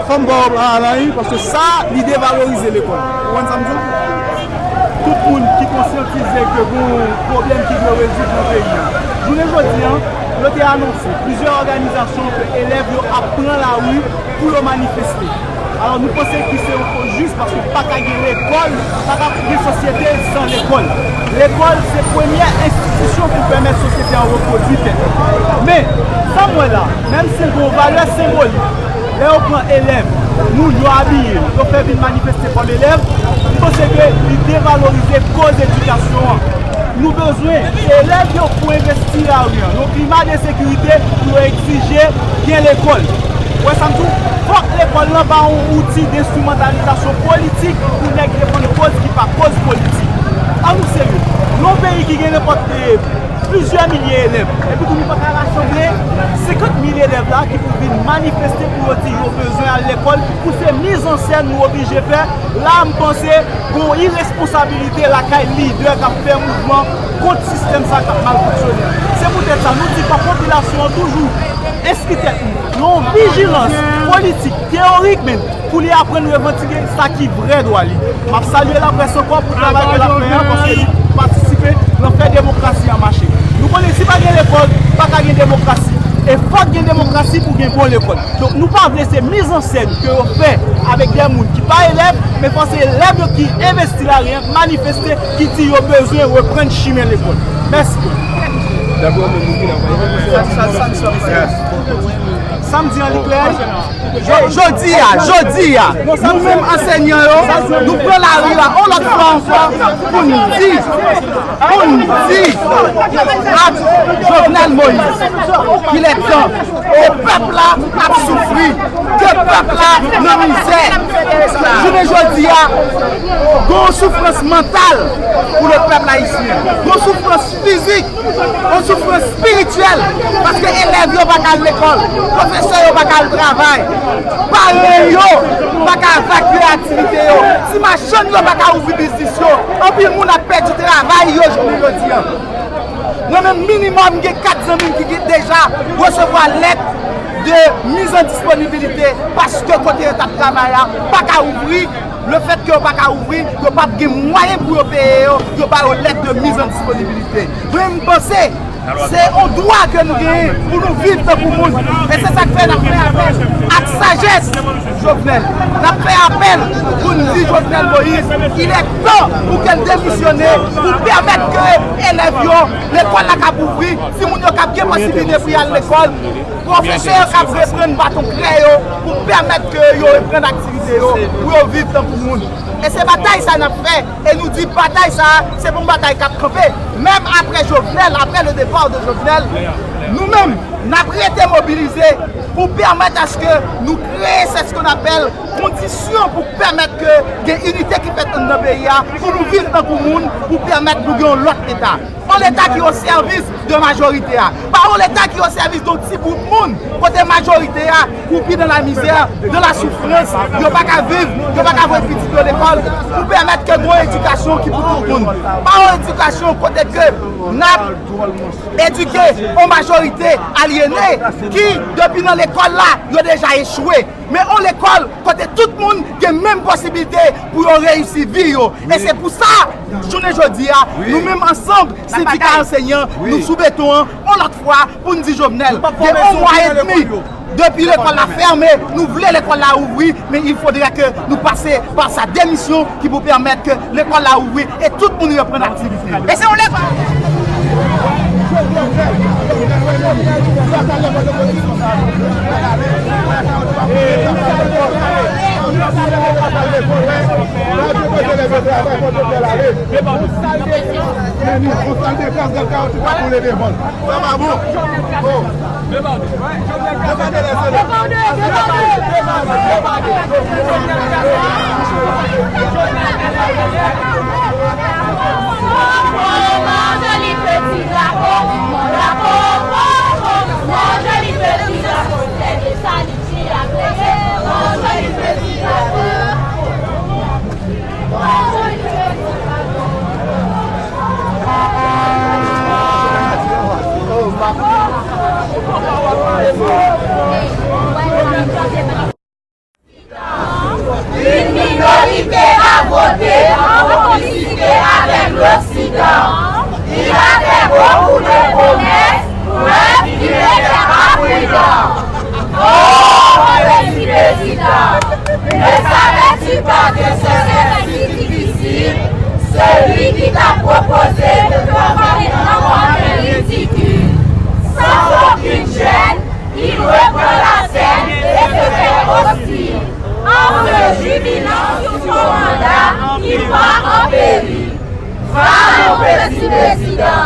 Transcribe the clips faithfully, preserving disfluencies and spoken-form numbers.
Fò m ba w pa anyen, paske sa, li devalorize lekòl. Ou konprann sa m di w? Tout moun ki konsyantize ke gon pwoblèm ki dwe rezoud nan peyi a. Jounen jodi a, yo te anonse plizyè òganizasyon ke elèv yo ap pran lari pou yo manifeste. Alò, nou panse ki se yon koz jis, paske pa ka gen lekòl, pa ka gen sosyete san lekòl. Lekòl se premyè enstitisyon pou pèmèt sosyete an repwodui tèt li. Men, sa m wè la, menm si l gen yon valè senbolik, lè yo pran elèv, moun yo abiye, yo fè vin manifeste kòm elèv, m panse ke li devalorize koz edikasyon an. Nou bezwen elèv yo pou envesti lari an, yon klima de sekirite pou yo egzije gen lekòl. Ou wè sa m di w? Fòk lekòl lan pa yon outi denstrimentalizasyon politik pou nèg defann koz ki pa koz politik. Ann nou serye. Yon peyi ki gen nenpòt, eh, plizyè milye elèv, epi tou nou pa ka rasanble senkant mil elèv la ki pou vin manifeste pou yo di yo bezwen al lekòl, pou se mizansèn nou oblije fè. La, m panse gon iresponsabilite lakay lidè k ap fè mouvman kont sistèm sa k ap mal fonksyone an. Se poutèt sa, nou di fòk popilasyon an toujou enskri tèt li nan yon vijilans politik, teyorik menm, pou li aprann revandike sa ki vrè dwa li. M ap salye laprès ankò pou travay ke l ap fè an, paske li patisipe nan fè demokrasi an mache. Nou konnen si pa gen lekòl, pa ka gen demokrasi. E fòk gen demokrasi pou gen bon lekòl. Donk, nou pa vle se mizansèn ke yo fè avèk de moun ki pa elèv, men fò se elèv yo ki envesti lari an, manifeste, ki di yo bezwen reprann chimen lekòl. Mèsi. Sa m di an li klè. Jo-, jodi a, jodi a, nou menm ansenyan yo, nou pran lari a yon lòt fwa ankò pou n di, pou n di ak Jovenel Moïse, il est temps, ke pèp la ap soufri, ke pèp la nan mizè. Jounen jodi a, gon soufrans mantal pou le pèp ayisyen, gon soufrans fizik, yon soufrans espirityèl, paske elèv yo pa ka al lekòl, pwofesè yo pa ka al travay, paran yo pa ka evakye aktivite yo, ti machann yo pa ka ouvri biznis yo, anpil moun ap pèdi travay yo jounen jodi a. Mwen menm, minimòm, gen kat zanmi m ki gen deja resevwa lèt de miz an disponibilite paske kote yo t ap travay la pa ka ouvri. Lefètke yo pa ka ouvri, yo p ap gen mwayen pou yo peye yo, yo ba yo lèt de miz an disponibilite. Mwen, m panse se yon dwa ke nou genyen pou nou viv tankou moun. E se sa k fè n ap fè apèl ak sajès Jovenel. N ap fè apèl pou n di Jovenel Moïse, il est temps pou ke l demisyone, pou pèmèt ke elèv yo, lekòl la k ap ouvri, timoun yo k ap gen posiblite pou y al lekòl, pwofesè yo k ap reprann baton krè yo pou pèmèt ke yo reprann aktivite yo, pou yo viv tankou moun. E se batay sa n ap fè. E nou di batay sa a, se pou yon batay k ap kanpe. Menm apre Jovenel, après le départ de Jovenel, nou menm, n ap rete mobilize pou pèmèt aske nou kreye, c'est ce qu'on appelle, kondisyon pou pèmèt ke gen inite ki fèt anndan peyi a, pou nou viv tankou moun, pou pèmèt nou gen yon lòt Leta. Yon Leta ki o sèvis de majorite a. Pa yon Leta ki o sèvis de yon ti gwoup moun, kote majorite a kwoupi dans la misère, dans la souffrance, yo pa ka viv, yo pa ka voye pitit yo lekòl, pou pèmèt ke gen yon edikasyon ki pou tout moun. Pa yon edikasyon kote ke n ap edike yon majorite alyene ki, depi nan lekòl la, yo deja echwe. Men yon lekòl kote tout moun gen menm posiblite pou yo reyisi vi yo. E se pou sa, jounen jodi a, nou menm ansanm, sendika ansèyan, nou sou beton an, yon lòt fwa, pou n di Jovenel, gen yon mwa edmi depi lekòl la fèmen, nou vle lekòl la ouvri, men il faudrait que nou pase pa sa demisyon ki pou pèmèt ke lekòl la ouvri e tout moun reprann aktivite yo. E se yon lekòl. Sa pa bon. Oh. Une minorité a voté en complicité avec l'Occident. Il a fait beaucoup de promesses, preuve qu'il était imprudent. Oh, mon petit président, ne savais-tu pas que ce serait si difficile, celui qui t'a proposé de transformer ton monde en ridicule, sans aucune gêne, il reprend la scène et se fait hostile, en se jubilant sur son mandat qui part en péril. Va, mon petit président,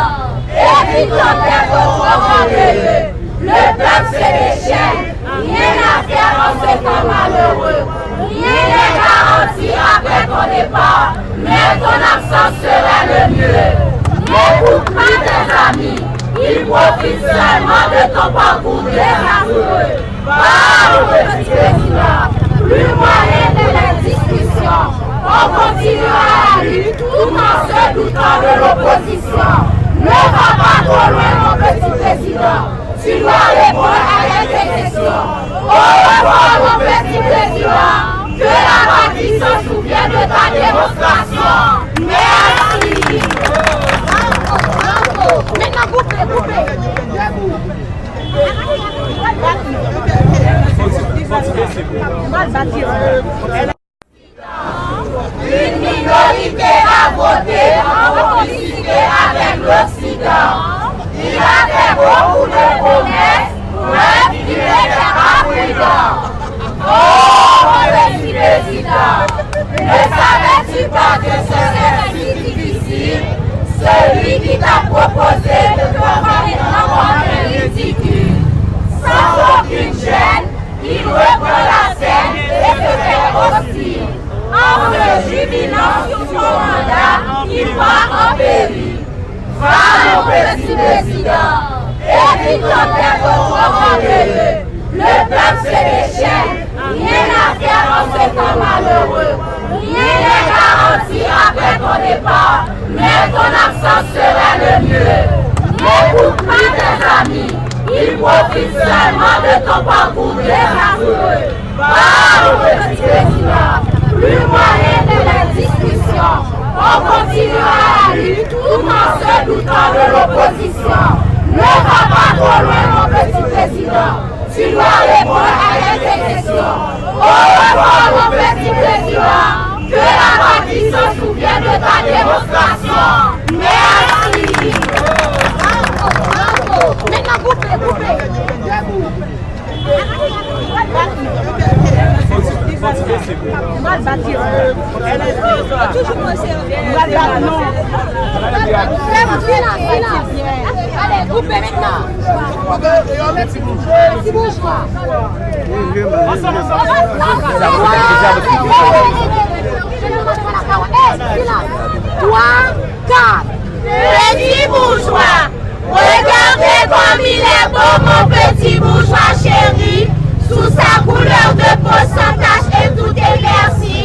évitons d'être trop orgueilleux. Le peuple se déchaîne. Rien à faire en ce temps malheureux. Rien n'est garanti après ton départ, mais ton absence sera le mieux. N'écoute pas tes amis, ils profitent seulement de ton parcours désastreux. Pas au petit président, plus moyen de la discussion. On continuera la lutte tout en se doutant de l'opposition. Ne va pas trop loin, mon petit président. Tu dois répondre à quelques questions. Au revoir, mon petit président. Que la patrie se souvienne de ta démonstration. Merci. Maintenant, coupez, coupez. Une minorité a voté en complicité avec l'Occident. Il a fait beaucoup de promesses, preuve qu'il était imprudent. Oh, mon petit président, ne savais-tu pas que ce serait si difficile, celui qui t'a proposé de transformer ton monde en ridicule, sans aucune gêne, il reprend la scène et se fait hostile, en se jubilant sur son mandat qui part en péril. Va, mon petit président, évitons d'être trop orgueilleux. Le peuple se déchaîne. Rien à faire en ce temps malheureux. Rien n'est garanti après ton départ, mais ton absence sera le mieux. N'écoute pas tes amis, ils profitent seulement de ton parcours désastreux. Parle, petit président, plus moyen de la discussion. On continuera la lutte tout en se doutant de l'opposition. Ne va pas trop loin, mon petit président. Tu dois répondre à quelques questions. Au revoir, mon petit président. Que la patrie se souvienne de ta démonstration. Merci. Maintenant, coupez, coupez. Mal bâti. Toujou panse. Mal bâti, non. Silence, silence. Allez, coupez maintenant. Ti boujwa. Twa, kat. Peti boujwa, regardez comme il est beau, mon petit bourgeois chéri, sous sa couleur de peau sans tache et tout éclairci,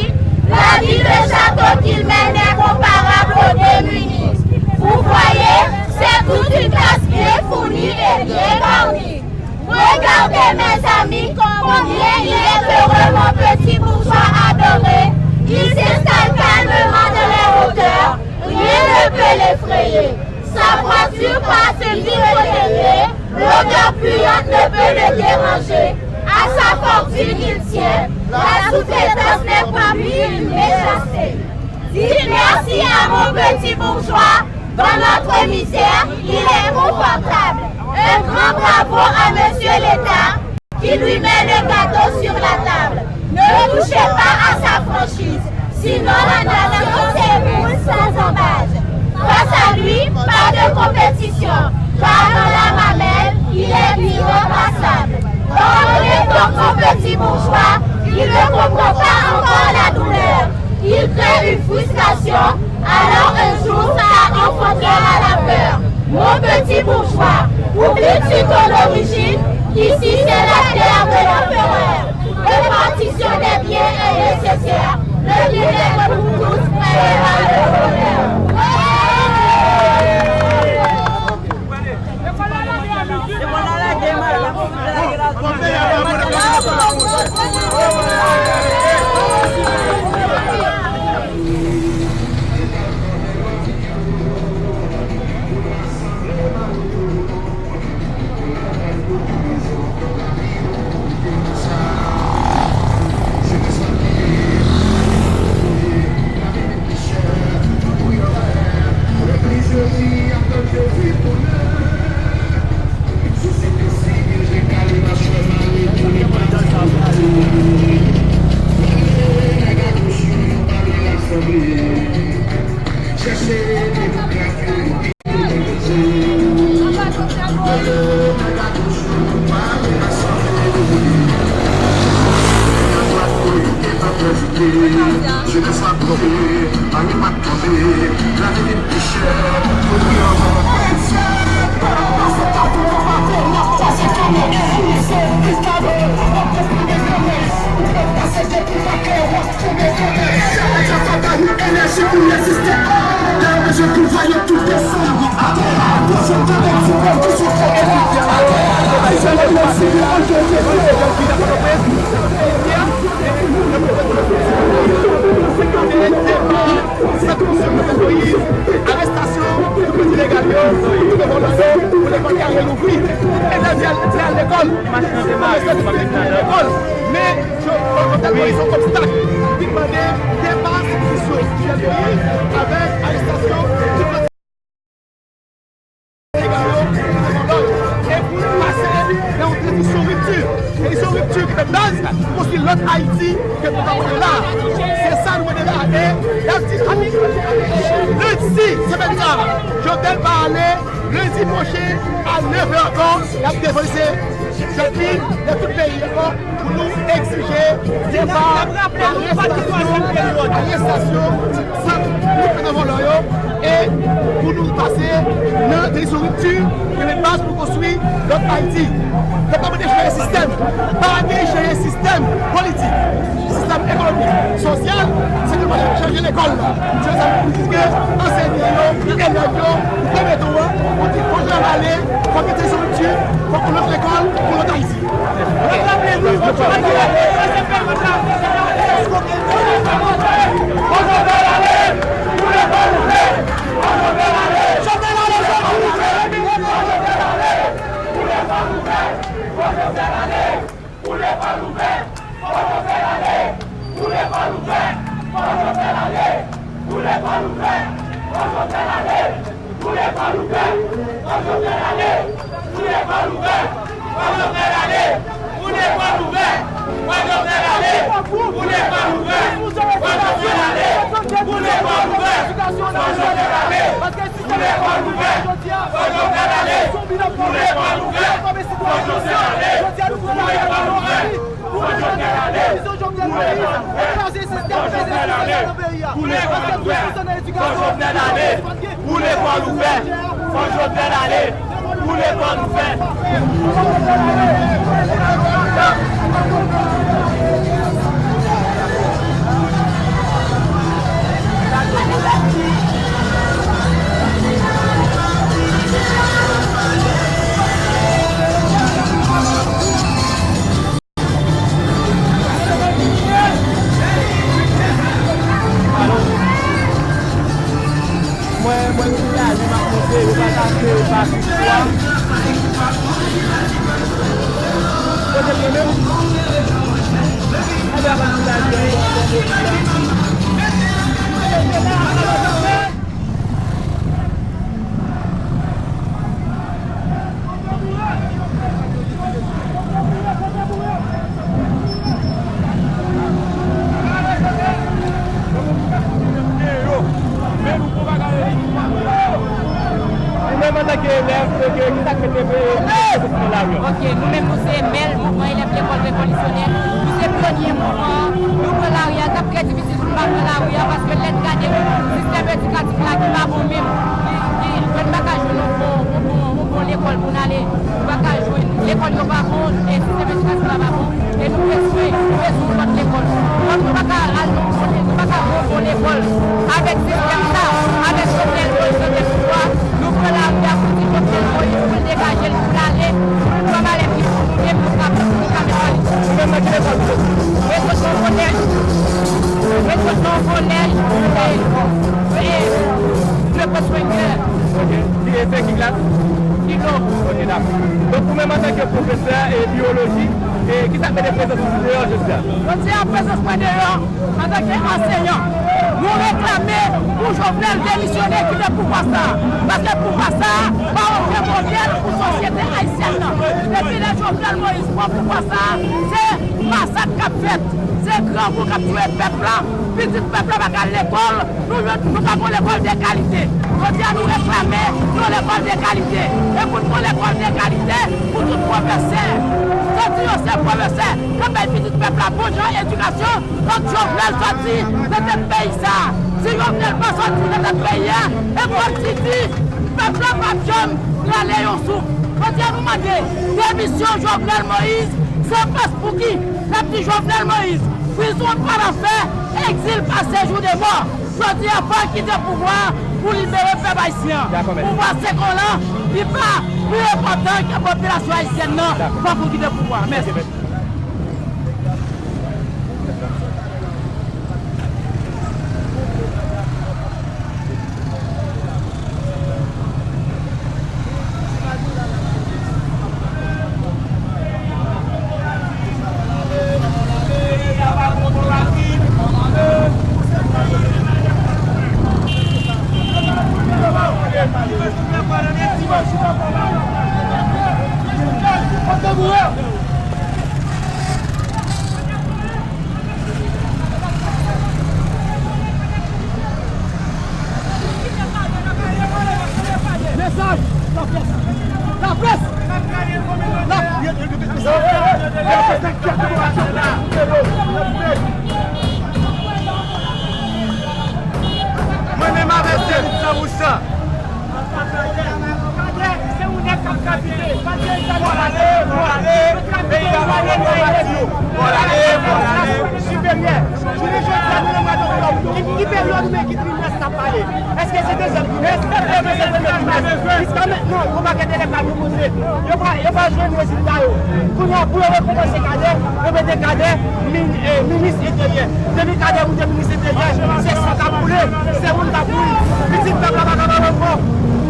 la vie de château qu'il mène est comparable aux démunis. Vous voyez, c'est toute une classe bien fournie et bien garnie. Regardez, mes amis, combien il est heureux, mon petit bourgeois adoré. Il s'installe calmement dans les hauteurs, rien ne peut l'effrayer. Sa voiture passe d'une côté, l'odeur puante ne peut le déranger. À sa fortune, il tient, la sous-traitance n'est pas pure méchanceté. Dis merci à mon petit bourgeois. Dans notre misère, il est confortable. Un grand bravo à Monsieur l'État qui lui met le gâteau sur la table. Ne touchez pas à sa franchise, sinon la nation s'écroule sans ambages. Face à lui, pas de compétition, car dans la mamelle, il est irrepassable. Or, le ton petit bourgeois, il ne comprend pas encore la douleur. Il crée une frustration, alors un jour ça enfantera la peur. Mon petit bourgeois, oublie-tu ton origine, ici c'est la terre de l'empereur. Répartition des biens est nécessaire, le bien-être pour tous créera le bonheur. Arèstasyon tout bandi ilegal yo, tout vòlò yo, pou lekòl ka relouvri. Elèv yo al, yo al lekòl. Pwofesè yo al lekòl. Men, Jovenel Moïse, yon obstak. Li mande depa sou Jovenel Moïse avèk arèstasyon tout bandi ilegal yo, tout vòlò yo. E pou nou pase nan yon tranzisyon ripti. Tranzisyon ripti ki fè baz pou konstwi lòt Ayiti ke nou ka mande la. Se sa nou mande la. E n ap di tou, lendi semèn sa a, Jovenel va ale, lendi pwochen a nèf è ankò, n ap devan lise Jacqueline nan tout peyi ankò pou nou egzije depa, arestasyon, arestasyon tout bandi vòlò yo, e pou nou pase nan tranzisyon ripti, ke met baz pou konstwi lòt Ayiti. Yo pa mande chanje sistèm, pa gen chanje sistèm politik, sistèm ekonomik, sosyal, se ke mande chanje lekòl la. Se sa pou di ke ansèyè yo, elèv yo, pou premye tou an, pou di fò chanje Fòk yo te soti, fòk yon lòt lekòl pou lòt Ayiti. Pou lekòl ouvè, fò Jovenel ale! Pou lekòl ouvè, fò Jovenel ale! Pou lekòl ouvè, fò Jovenel ale! Pou lekòl ouvè, fò Jovenel ale! Pou lekòl ouvè, fò Jovenel ale! Pou lekòl ouvè, fò Jovenel ale! Pou lekòl ouvè, fò Jovenel ale! Pou lekòl ouvè, fò Jovenel ale! Pou lekòl ouvè, fò Jovenel ale! Pou lekòl ouvè, fò Jovenel ale! Pou lekòl ouvè, fò Jovenel ale! Pou lekòl ouvè, fò Jovenel ale! Pou lekòl ouvè! Mwen, mwen, m sou chaje, m ap monte, yo pa ka fè pa sou swa. Kote m ye menm? Mwen, m ap monte la. Ou menm antanke elèv, ok, ki sa k mete w nan lari a? Ok, nou menm nou se mèl mouvman elèv lekòl revolisyonè. Nou se pyonye mouvman an. Nou pran lari a, l t ap trè difisil pou nou pa pran lari a, paske lè n gade sistèm edikatif la ki pa bon menm, ki, ki, ki, nou pa ka jwenn yon bon, yon bon, yon bon lekòl pou n ale. Nou pa ka jwenn, lekòl yo pa bon, e sistèm edikatif la pa bon. E nou bezwen, nou bezwen yon lòt lekòl. Kòm nou pa ka al nan yon bon, nou pa ka pran yon bon lekòl avèk sistèm sa, avèk Jovenel Moïse nan tèt pouvwa, nou pran lari a pou di Jovenel Moïse pou l degaje l, pou l ale, pou l pran malèt li pou nou menm, nou ka, pou nou ka met malèt. Ou menm nan ki lekòl ou ye? Mwen sot nan kolèj, mwen sot nan kolèj, e, e, Lepòs Wenger. Ok. Ki, e se ki klas? Filo. Ok, dakò. Donk, ou menm antanke pwofesè e biyoloji, e ki sa k mete prezans ou deyò jodi a? Jodi a, prezans mwen deyò, antanke anseyan, nou reklame pou Jovenel demisyone, kite pouvwa sa a. Paske pouvwa sa a pa okenn modèl pou sosyete ayisyèn nan. Depi lè Jovenel Moïse pran pouvwa sa a, se masak k ap fèt, se grangou k ap touye pèp la, pitit pèp la pa ka al lekòl, nou, nou pa gon lekòl de kalite. Jodi a, nou reklame yon lekòl de kalite. E pou n gon lekòl de kalite, pou tout pwofesè, soti yo se pwofesè k ap bay pitit pèp la bon jan edikasyon, fòk Jovenel soti nan tèt peyi sa a. Si Jovenel pa soti nan tèt peyi a, e m ap di, pèp la p ap janm rale yon souf. Jodi a, nou mande demisyon Jovenel Moïse, san pas pou ki. N ap di Jovenel Moïse, prizon pa lanfè, egzil pa sejou de mò. Jodi a, fò l kite pouvwa a pou libere pèp ayisyen an. Dakò, mèsi. Pouvwa se kòlè, li pa pi enpòtan ke popilasyon ayisyèn nan. Dakò. Fòk ou kite pouvwa a. Mèsi. Ok, mèsi. Mesaj! Laprès! Laprès! Mwen menm avè Sèvit san pou san. Fò l ale, fò l ale, peyi a pa pran pati yo. Fò l ale, fò l ale. Siperyè, jounen jodi a, nou nan mwa oktòb. Ki, ki peryòd oubyen ki trimès n ap Èske se dezyèm trimès? Èske se premye trimès? Jiska mentnan, yon pakèt elèv k ap depoze. Yo pa, yo pa jwenn rezilta yo. Kounye a, pou yo rekonpanse kadè, yo mete kadè min-, eh, minis enteryè. Depi kadè moute minis enteryè, se san k ap koule, se moun k ap mouri. Pitit pèp la pa kapab ankò.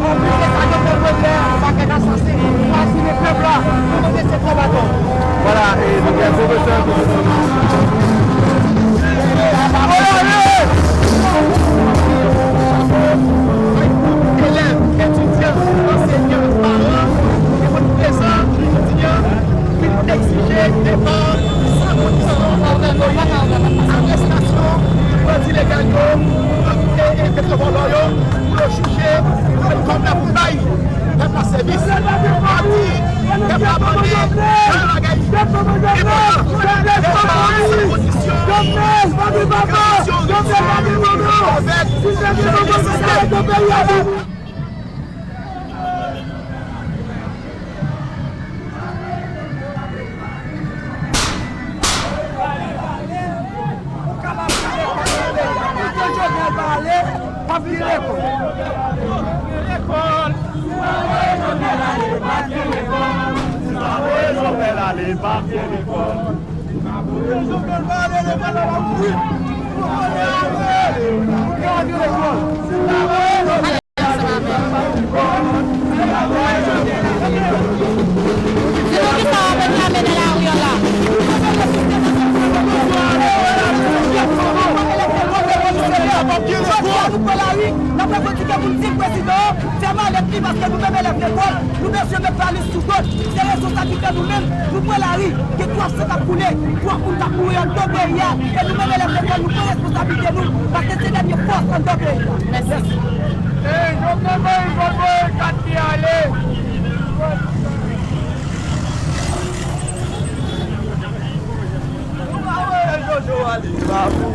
Anplis de sa, yo fè yo fè yon pakèt asasen pou asine pèp la, pou monte se gwo baton. Vwala, e nou gen pwofesè, pwofesè. Elèv, etidyan, ansenyan, paran, yo konn prezan, etidyan, vin egzije depa san kondisyon, arèstasyon bandi legal yo, e, e, petwovòlò yo, pou yo jije, pou yo kòb la pou bay pèp la sèvis. Pati, pèp la mande, yon bagay enpòtan. Depa san kondisyon, kondisyon, avèk sistèm. Ou kapab vin lekòl. Ou pa vin lekòl. Lekòl. Se pou kisa w ap reklame nan lari an la? Jodi a, nou pran lari, n ap revandike pou n di prezidan an fè malèt li, paske nou menm elèv lekòl, nou bezwen met valèz sou do n. Se rezon sa ki fè nou menm, nou pran lari. Gen twa san k ap koule, twa moun k ap mouri anndan peyi a. E nou menm elèv lekòl, nou pran responsablite nou, paske se dènye fòs anndan peyi a. Mèsi. Mèsi. Ey, Jovenel Moïse, Jovenel Moïse, kat pye ale. Ou pa wè Jojo ale. Bravo.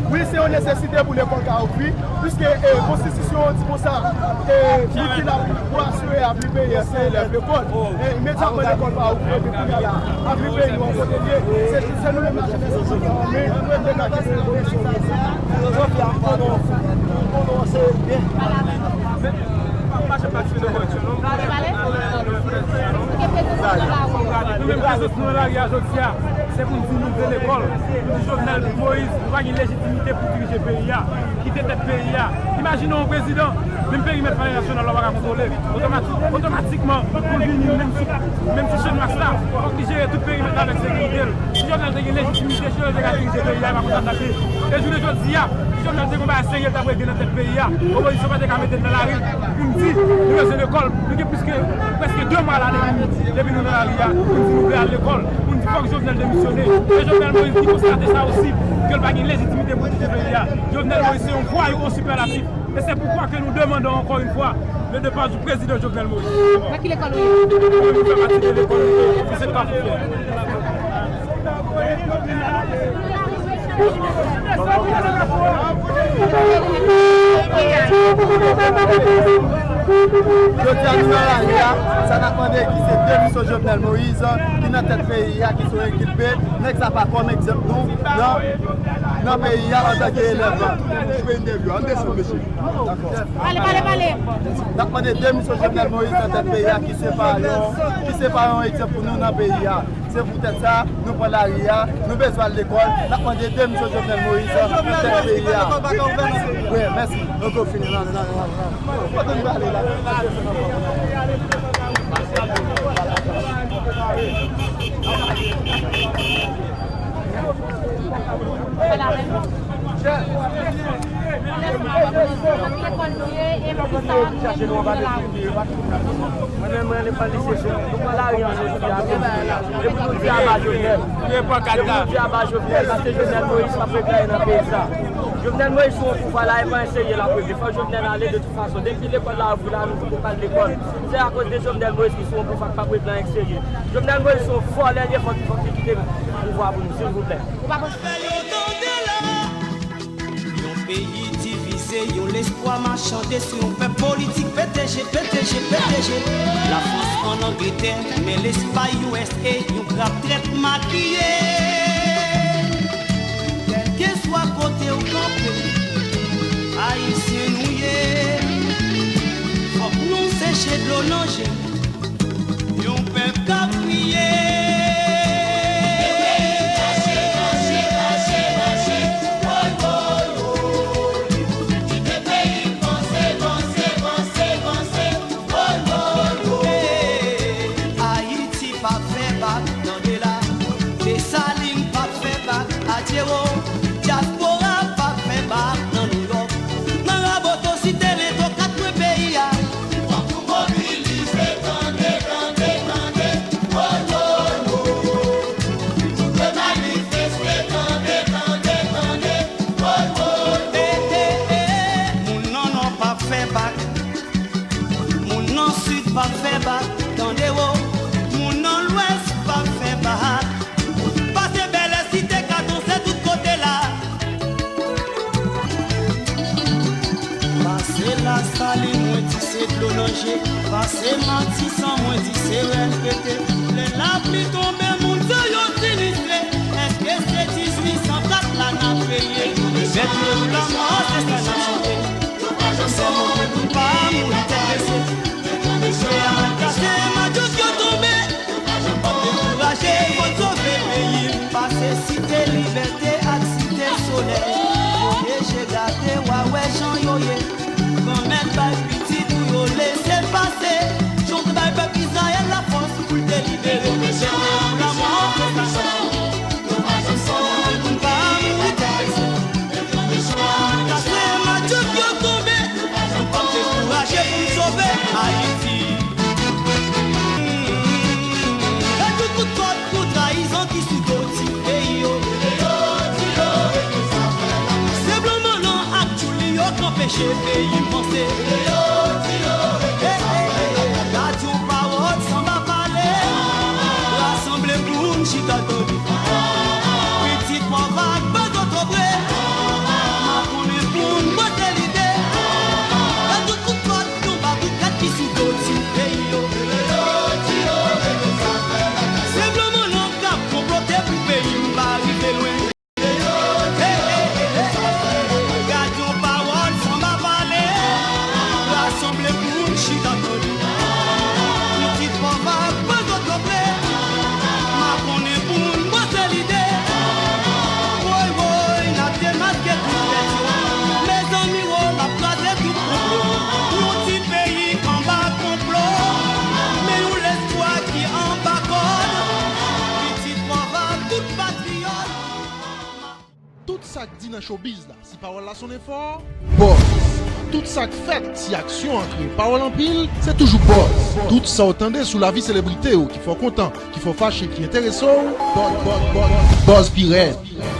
Wi, se yon nesesite pou lekòl ka ouvri, piske, e, konstitisyon an di konsa, e, nou ki la pou asire avni peyi a, se elèv lekòl. E, imedyatman lekòl pa ouvri, epi kounye a la, avni peyi nou an kote l ye, se, se nou menm la jenès ki fòme, nou rete nan kesyon de filozofya, nou konnen se byen. Nou menm prezans nou nan lari a jodi a, se pou n di nou vle lekòl, nou di Jovenel Moïse, ou pa gen lejitimite pou dirije peyi a, kite tèt peyi a. Imajine yon prezidan, menm perimèt palè nasyonal la ou pa ka kontwole. Otomatik-, otomatikman, pou l vini, menm sou, menm sou Channmas la, fòk li jere tout perimèt la avèk sekirite l. Si Jovenel te gen lejitimite, si Jovenel te ka dirije peyi a, e pa konsa t ap ye. E jounen jodi a, si Jovenel te gen yon bagay serye l t ap regle nan tèt peyi a, opozisyon pa te ka mete l nan lari pou n di nou bezwen lekòl. Nou gen plis ke, prèske de mwa la depi, depi nou nan lari a, pou n di nou vle al lekòl, pou n di fòk Jovenel demisyone. E Jovenel Moïse ki konstate sa osi, ke l pa gen lejitimite pou dirije peyi a. Jovenel Moïse se yon vwayou o sipèlatif. E se poukwa ke nou demande encore une fois le départ du président Jovenel Moïse. Nan ki lekòl ou ye? Mwen, mwen fè pati de lekòl Lycée de Kafou Fyè. Jodi a nou nan lari a, sa n ap mande ki se demisyon Jovenel Moïse ki nan tèt peyi a, ki sou ekilbe, nèg sa pa kòm egzanp nou nan, nan peyi a antanke elèv. Jwe entèvyou, ann desann mesye. Pale, pale, pale. N ap mande demisyon Jovenel Moïse nan tèt peyi a ki se pa yon, ki se pa yon egzanp pou nou nan peyi a. Se poutèt sa, nou pran lari a, nou bezwen al lekòl, n ap mande demisyon Jovenel Moïse nan tèt peyi a. Wi, mèsi. Nou tou fini, nan, nan, nan, nan. Kote nou prale la? Nan ki lekòl nou ye e poukisa nou menm nou nan lari? Mwen menm, mwen lekòl lise Joseph. Nou pran lari an jodi a, epi nou di aba Jovenel. Epi nou di aba Jovenel, paske Jovenel Moïse p ap regle anyen nan peyi sa. Jovenel Moïse sou yon pouvwa la, e pa anyen serye l ap regle. Fò Jovenel ale de tout fason. Depi lekòl la ouvri la, nou pral lekòl. Se akoz de Jovenel Moïse ki sou yon pouvwa k p ap regle anyen k serye. Jovenel Moïse se yon vòlè l ye, fòk, fòk li kite pouvwa pou nou, silvouplè. Ou pa panse Fè yo tande la. Yon peyi divize. Se yon lespwa machan de sou yon pèp politik P T G, P T G, P T G. Lafrans ann Angletè, men Lespay U S A, yon grap trèt makiye. Kèlkeswa kote w kanpe, Ayisyen nou ye. Fòk nou seche dlo nan je. Yon pèp k ap kriye. Ayiti p ap fè bak, tande la. Desalin p ap fè bak, adye wo. Dyaspora p ap fè bak nan Nouyòk. Nan Raboto, Site Lento, kat kwen peyi a. Fòk nou mobilize, tande, tande, tande. Woy, woy, woy. Nou dwe manifeste, tande, tande, tande. Woy, woy, woy. Eh, eh, eh. Moun nan Nò p ap fè bak. Moun nan Sid p ap fè bak. Tande wo. Moun nan Lwès p ap fè bak. Pase Bèlè, Site Katon, se tout kote la. Pase Lasalin, mwen di se dlo nan je. Pase Matisan, mwen di se rèl pete. Lè lapli tonbe, moun sa yo sinistre. Èske se dizuit san kat la n ap veye? Mèt yo lamò, se sa n ap chante. Sèlman pou n pa mouri tèt bese. Kase, madyòk yo tonbe. Dekouraje, fò n sove peyi n. Pase Site Libète ak Site Solèy. Voye je gade, w a wè jan yo ye. Granmèt bay pitit ou yo lese pase. Jan w te bay pèp Izrayèl lafòs pou l te libere. Sèlman pou lamò, se sa n ap chante. Sèlman pou n pa mouri tèt bese. Kase, madyòk yo tonbe. Fò n dekouraje pou n sove Ayiti. E tout kout kòd pou trayizon ki sou do ti peyi yo. Se blan mannan ak tchoul li yo k anpeche peyi m vanse. Eh, eh, eh, gad yon pawòl sanba pale. Rasanble pou n chita tande. Pitit pòv ak bèl zotobre. Makonnen pou n bwese lide. Gad tout kout kòd, yon babou kat ki sou do ti peyi yo. Se blan mannan k ap konplote pou peyi m pa rive lwen. Gad yon pawòl sanba pale. Rasanble pou n chita tande. Pitit pòv ak bèl zotobre. Makonnen pou n bwese lide. Woy, woy, n ap demaske tout bèt yo. Mezanmi, wo, n ap kraze tout konplo. Yon ti peyi anba konplo. Men yon lespwa ki anba kòd. Pitit pòv ak tout patriyòt. Tout sa k di nan showbiz la, si pawòl la sonnen fò, buzz. Tout sa k fèt, si aksyon an kreye pawòl anpil, se toujou buzz. Tout sa w tande sou lavi selebrite yo ki fè w kontan, ki fè w fache, ki enterese w, buzz, buzz, buzz, buzz pi rèd.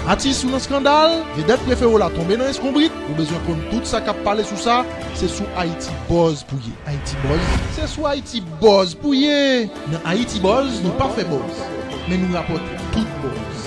Atis ou nan eskandal, vedèt prefere w la tonbe nan eskonbrit, ou bezwen konn tout sa k ap pale sou sa, se sou Ayiti Buzz pou ye. Ayiti Buzz, se sou Ayiti Buzz pou ye. Nan Ayiti Buzz, nou pa fè buzz, men nou rapòte tout buzz.